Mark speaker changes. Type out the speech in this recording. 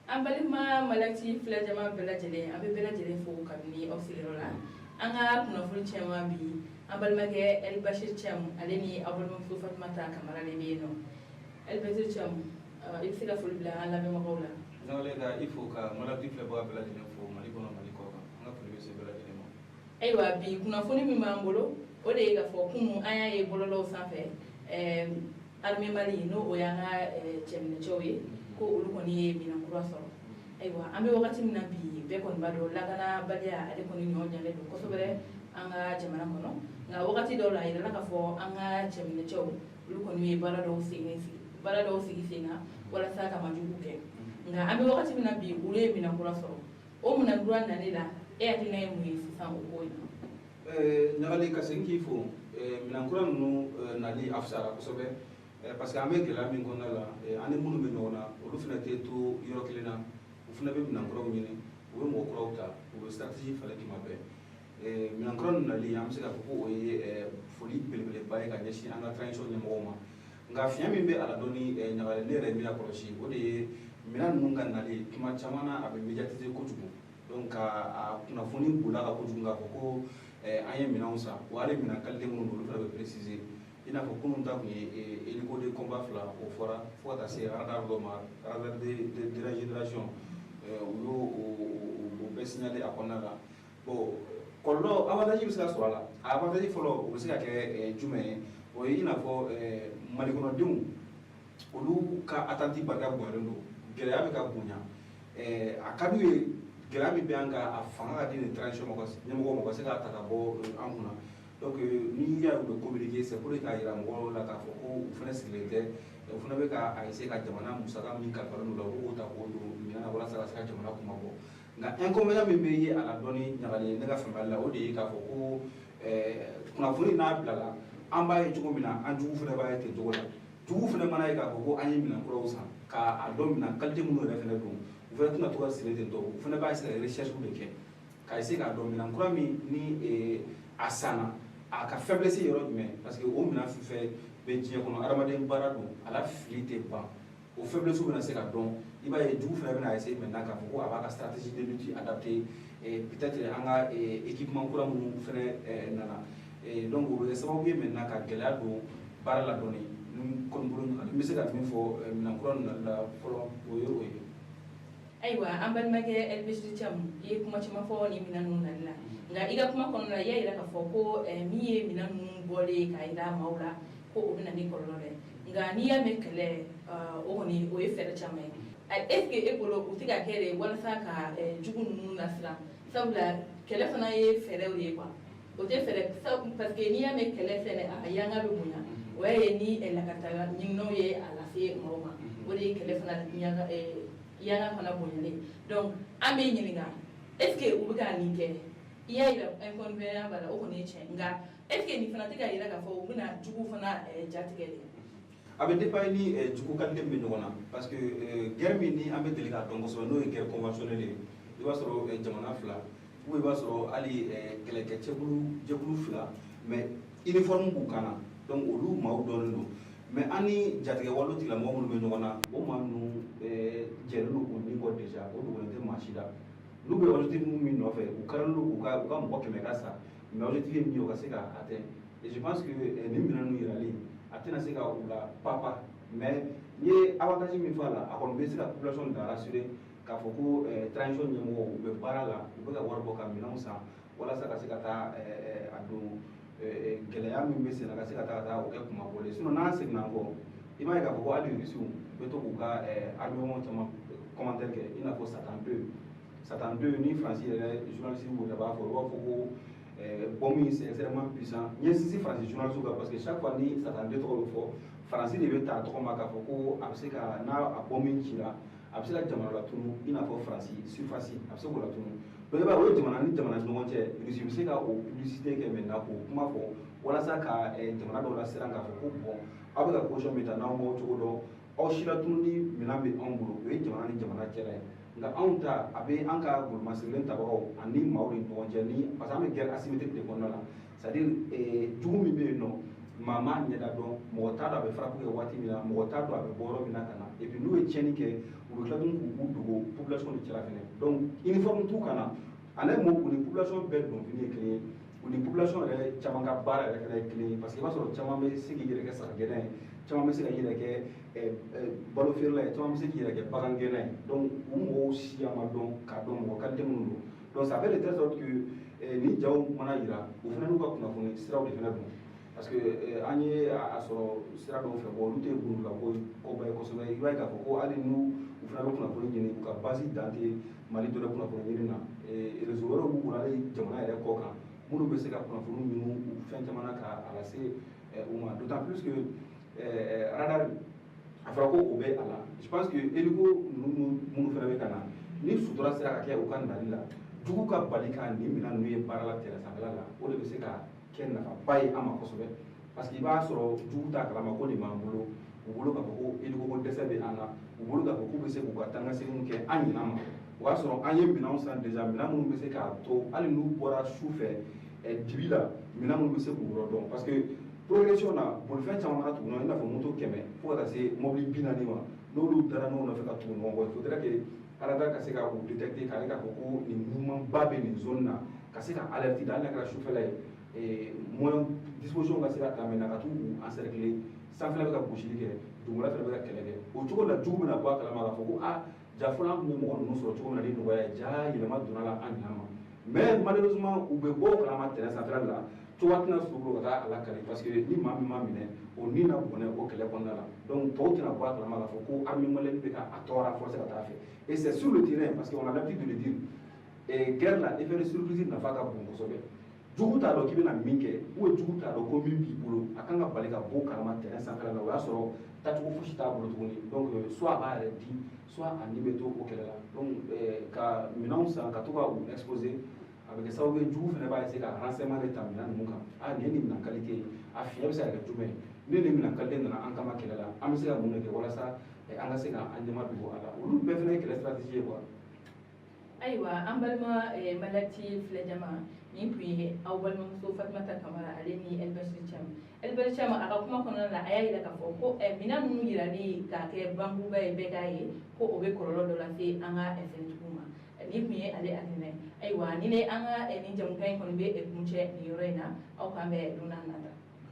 Speaker 1: An balima Malati filɛ, jama bɛɛ lajɛlen, an bɛ bɛɛ lajɛlen fo kabini aw sigiyɔrɔ la. An ka kunnafoni caman bi, an balimakɛ El Bashir Thiam, ale ni aw balimamuso Fatumata Kamara de bɛ yen nɔ. El Bashir Thiam, i bɛ se ka foli bila an lamɛnbagaw la.
Speaker 2: N'ale ka i fo ka Malati filɛbaga bɛɛ lajɛlen fo, Mali kɔnɔ, Mali kɔ kan. An ka foli bɛ se bɛɛ lajɛlen ma.
Speaker 1: Ayiwa, bi kunnafoni min b'an bolo, o de ye k'a fɔ kunun an y'a ye bɔlɔlɔw sanfɛ, armée Mali, n'o o y'an ka cɛminɛcɛw ye, ko olu kɔni ye minɛn kura sɔrɔ. Ayiwa, an bɛ wagati min na bi, bɛɛ kɔni b'a dɔn lakanabaliya, ale kɔni ɲɔ ɲalen don kosɛbɛ an ka jamana kɔnɔ. Nka wagati dɔw la, a yirala k'a fɔ an ka cɛminɛcɛw, olu kɔni ye baara dɔw sigi sen kan walasa ka majugu kɛ. Nka an bɛ wagati min na bi, olu ye minɛn kura sɔrɔ. O minɛn kura nali la, e hakilina ye mun ye sisan o ko in na?
Speaker 2: Ɲagali, ka segin k'i fo. Minɛn kura ninnu nali, a fisayara kosɛbɛ, parce que an bɛ gɛlɛya min kɔnɔna la, an ni minnu bɛ ɲɔgɔn na, olu fana tɛ to yɔrɔ kelen na. U fana bɛ minɛn kuraw ɲini, u bɛ mɔgɔ kuraw ta, u bɛ stratégie falen tuma bɛɛ. Minɛn kura ninnu nali, an bɛ se k'a fɔ ko o ye foli belebeleba ye ka ɲɛsin an ka transition ɲɛmɔgɔw ma. Nka fiɲɛ min bɛ a la dɔɔni, Ɲagali, ne yɛrɛ ye min kɔlɔsi, o de ye minɛn ninnu ka nali, tuma caman na a bɛ médiatiser kojugu. Donc ka a kunnafoni bolila ka kojugu k'a fɔ ko an ye minɛnw san wa, hali minɛn qualité minnu don, olu fana bɛ préciser. I n'a fɔ kunun ta tun ye hélico de combat fila, o fɔra, fo ka taa se radar dɔ ma, radar de dernière génération, u y'o o bɛɛ signaler a kɔnɔna la. Bon, kɔlɔlɔ, avantage bɛ se ka sɔrɔ a la. A avantage fɔlɔ, o bɛ se ka kɛ jumɛn ye? O ye i n'a fɔ Mali kɔnɔdenw, olu ka attente barika bonyalen don, gɛlɛya bɛ ka bonya. A ka d'u ye, gɛlɛya min bɛ an kan, a fanga ka di nin transition ma, ɲɛmɔgɔw ma, u ka se k'a ta ka bɔ an kunna. Donc n'i y'a ye u bɛ communiquer, c'est pour k'a jira mɔgɔw la k'a fɔ ko u fana sigilen tɛ, u fana bɛ ka a essayer ka jamana musaka min kalifalen don u la, u k'o ta k'o don minɛn na walasa ka se ka jamana kuma bɔ. Nka inconvénient min bɛ ye a la dɔɔni, Ɲagali, ne ka faamuyali la, o de ye k'a fɔ ko kunnafoni n'a bilala, an b'a ye cogo min na, an jugu fana b'a ye ten cogo la. Jugu fana mana ye k'a fɔ ko an ye minɛn kuraw san, k'a dɔn minɛn qualité minnu yɛrɛ fana don, u fana tɛna to ka siri ten tɔ. U fana b'a essayer ka recherche de kɛ ka essayer k'a dɔn minɛn kura min ni a sanna, a ka faiblesse ye yɔrɔ jumɛn, parce que o minɛn fɛn fɛn bɛ diɲɛ kɔnɔ, adamaden baara don, a la fili tɛ ban. O faiblesse bɛna se ka dɔn. I b'a ye, jugu fana bɛna essayer maintenant k'a fɔ ko a b'a ka stratégie de lutte adapter peut-être an ka équipement kura minnu fana nana. Donc o bɛ kɛ sababu ye maintenant ka gɛlɛya don baara la dɔɔni. N kɔni bolo, n bɛ se ka min fɔ minɛn kura nali la fɔlɔ, o ye o ye.
Speaker 1: Ayiwa, an balimakɛ El Bashir Thiam, i ye kuma caman fɔ nin minɛn ninnu nali la. Nka i ka kuma kɔnɔna la, i y'a jira k'a fɔ ko min ye minɛn ninnu bɔlen ye k'a jira maaw la, ko o bɛ na ni kɔlɔlɔ dɛ. Nka n'i y'a mɛn kɛlɛ, o kɔni o ye fɛɛrɛ caman ye. Est ce que e bolo, u tɛ ka kɛ de walasa ka jugu ninnu lasiran? Sabula kɛlɛ fana ye fɛɛrɛw de ye quoi. O tɛ fɛɛrɛ, parce que n'i y'a mɛn kɛlɛ fɛnɛ, a yanga bɛ bonya. O y'a ye ni lakalita ɲininaw ye a lase maaw ma, o de ye kɛlɛ fana yanga fana bonyalen. Donc an bɛ ɲininka, est ce que u bɛ ka nin kɛ? I y'a yira inconvénient b'a la, o kɔni ye tiɲɛ. Nka est ce que nin fana tɛ ka yira k'a fɔ u bɛna jugu fana jatigɛ de?
Speaker 2: A bɛ dépend ni jugu qualité min bɛ ɲɔgɔn na, parce que guerre min ni an bɛ deli k'a dɔn kosɛbɛ, n'o ye guerre conventionnelle ye, i b'a sɔrɔ jamana fila ou i b'a sɔrɔ hali kɛlɛkɛ jɛkulu fila, mais uniforme b'u kan na, donc olu maaw dɔnnen don. Mais an ni jatigɛ wale tigilamɔgɔ minnu bɛ ɲɔgɔn na, o maa ninnu jɛlen don k'u ni kɔ déjà, o dogolen tɛ maa si la. N'u bɛ objectif min nɔfɛ, u karilen don k'u ka mɔgɔ 100 ka sa, mais objectif ye min ye, o ka se ka atteindre. Et je pense que nin minɛn ninnu yirali, a tɛna se ka u la papa. Mais n ye avantage min fɔ a la, a kɔni bɛ se ka population la rassurer k'a fɔ ko transition ɲɛmɔgɔw, u bɛ baara la, u bɛ ka wari bɔ ka minɛnw san walasa ka se ka taa a don gɛlɛya min bɛ sen na, ka se ka taa o kɛ kumabɔlen. Sinon n'an seginna an kɔ, i b'a ye k'a fɔ ko hali Rusiw bɛ to k'u ka armement caman commentaire kɛ, i n'a fɔ Satan 2. Satan 2 ni Faransi yɛrɛ journaliste yɛrɛ b'a fɔ, u b'a fɔ ko bombe in, c'est extrêmement puissant. N ye sinsin Faransi journaliste kan, parce que chaque fois ni Satan 2 tɔgɔ bɛ fɔ, Faransi de bɛ ta tɔgɔ ma k'a fɔ ko a bɛ se ka, n'a a bombe in cira, a bɛ se ka jamana latunu, i n'a fɔ Faransi surface, a bɛ se k'o latunu. Donc i b'a ye, o ye jamana ni jamana ɲɔgɔn cɛ, Russie bɛ se ka o publicité kɛ maintenant k'o kuma fɔ walasa ka jamana dɔw lasiran k'a fɔ ko bon, aw bɛ ka position min ta, n'aw m'aw cogo dɔn, aw si latununi minɛn bɛ anw bolo. O ye jamana ni jamana cɛla ye. Nka anw ta, a bɛ an ka golomasirilen tabagaw ani maaw ni ɲɔgɔn cɛ ni, parce que an bɛ guerre asymétrique de kɔnɔna la, c'est à dire jugu min bɛ yen nɔ, maa m'a ɲɛda dɔn, mɔgɔ t'a dɔn a bɛ frappe kɛ waati min na, mɔgɔ t'a dɔn a bɛ bɔ yɔrɔ min na ka na. Et puis n'u ye tiɲɛni kɛ, u U bɛ tila tuguni k'u dogo population de cɛla fɛnɛ. Donc uniforme t'u kan na, en un mot, u ni population bɛɛ donfini ye kelen ye, u ni population yɛrɛ caman ka baara yɛrɛ fɛnɛ ye kelen ye, parce que i b'a sɔrɔ caman bɛ se k'i yɛrɛ kɛ sagagɛnna ye, caman bɛ se ka i yɛrɛ kɛ balo feerela ye, caman bɛ se k'i yɛrɛ kɛ bagangɛnna ye. Donc u mɔgɔw siya ma dɔn k'a dɔn mɔgɔ qualité minnu don. Donc ça fait de telle sorte que ni jaw mana yira, u fana n'u ka kunnafoni siraw de fana don, parce que an ye a sɔrɔ sira dɔw fɛ, bon, olu tɛ gundula ko koba ye kosɛbɛ. I b'a ye k'a fɔ ko hali n'u u fana bɛ kunnafoni ɲini, u ka base dan tɛ Mali dɔ kunnafoni ɲini na. Réseau wɛrɛw b'u bolo hali jamana yɛrɛ kɔ kan, minnu bɛ se ka kunnafoni ɲini u fɛn caman na ka a lase u ma, d'autant plus que radar, a fɔra ko o bɛ a la. Je pense que hélico ninnu minnu fana bɛ ka na, ni sutura sera ka kɛ u ka nali la, jugu ka bali ka nin minɛn ninnu ye baara la terrain sanfɛla la, o de bɛ se ka kɛ nafaba ye an ma kosɛbɛ, parce que i b'a sɔrɔ jugu t'a kalama ko nin b'an bolo. U bolo k'a fɔ ko hélico ko dɛsɛ bɛ an na, u bolo k'a fɔ k'u bɛ se k'u ka taa ni ka seginw kɛ an ɲinɛ ma. O y'a sɔrɔ an ye minɛnw san déjà, minɛn minnu bɛ se k'a to hali n'u bɔra su fɛ dibi la, minɛn minnu bɛ se k'u yɔrɔ dɔn, parce que progression na, bolifɛn caman mana tugu ɲɔgɔn, i n'a fɔ moto 100 fo ka taa se mobili 40 ma, n'olu dara ɲɔgɔn nɔfɛ ka tugu ɲɔgɔn kɔ, il faudrait que radar ka se ka u détecter, k'a ye k'a fɔ ko nin mouvement ba bɛ nin zone na, ka se ka alerte da, hali n'a kɛra sufɛla ye, moyen disposition ka se ka ta maintenant ka t'u encercler. Sanfɛla bɛ ka gosili kɛ, dugumala fana bɛ ka kɛlɛ kɛ. O cogo la, jugu bɛna bɔ a kalama k'a fɔ ko aa, ja fɔlɔ an tun bɛ mɔgɔ ninnu sɔrɔ cogo min na ni nɔgɔya ye, ja yɛlɛma donna la an ɲinɛ ma. Mais malheureusement, u bɛ bɔ o kalama terrain sanfɛla la, cogoya tɛna sɔrɔ u bolo ka taa a lakali, parce que ni maa min ma minɛ, o ni na bɔnɛ o kɛlɛ kɔnɔna la. Donc tɔw tɛna bɔ a kalama k'a fɔ ko armée malienne bɛ ka a tɔ renforcer ka taa fɛ. Et c'est sur le terrain, parce que on a l'habitude de le dire, et guerre la, effet de surprise nafa ka bon kosɛbɛ. Jugu t'a dɔn k'i bɛna min kɛ, ou jugu t'a dɔn ko min b'i bolo, a kan ka bali ka bɔ o kalama terrain sanfɛla la, o y'a sɔrɔ taacogo fosi t'a bolo tuguni. Donc soit a b'a yɛrɛ di, soit a ni bɛ to o kɛlɛ la. Donc ka minɛnw san ka to ka u exposer, a bɛ kɛ sababu ye jugu fana b'a essayer ka renseignement de ta minɛn ninnu kan. A nin ye nin minɛn qualité ye, a fiɲɛ bɛ se ka kɛ jumɛn ye? Ni nin minɛn qualité nana an kama kɛlɛ la, an bɛ se ka mun de kɛ walasa an ka se ka an ɲɛma dogo a la? Olu bɛɛ fana ye kɛlɛ stratégie ye quoi.
Speaker 1: Ayiwa, an balima Malati filɛjama, nin tun ye aw balimamuso Fatumata Kamara, ale ni Elbasir Thiam. Elbasir Thiam, a ka kuma kɔnɔna la, a y'a yira k'a fɔ ko minɛn ninnu yirali k'a kɛ banguba ye, bɛɛ k'a ye ko o bɛ kɔlɔlɔ dɔ lase an ka finitigiw ma. Nin tun ye ale hakilina ye. Ayiwa, ni ne an ka nin jamukan in kɔni bɛ kuncɛ nin yɔrɔ in na. Aw k'an bɛn don n'a nata.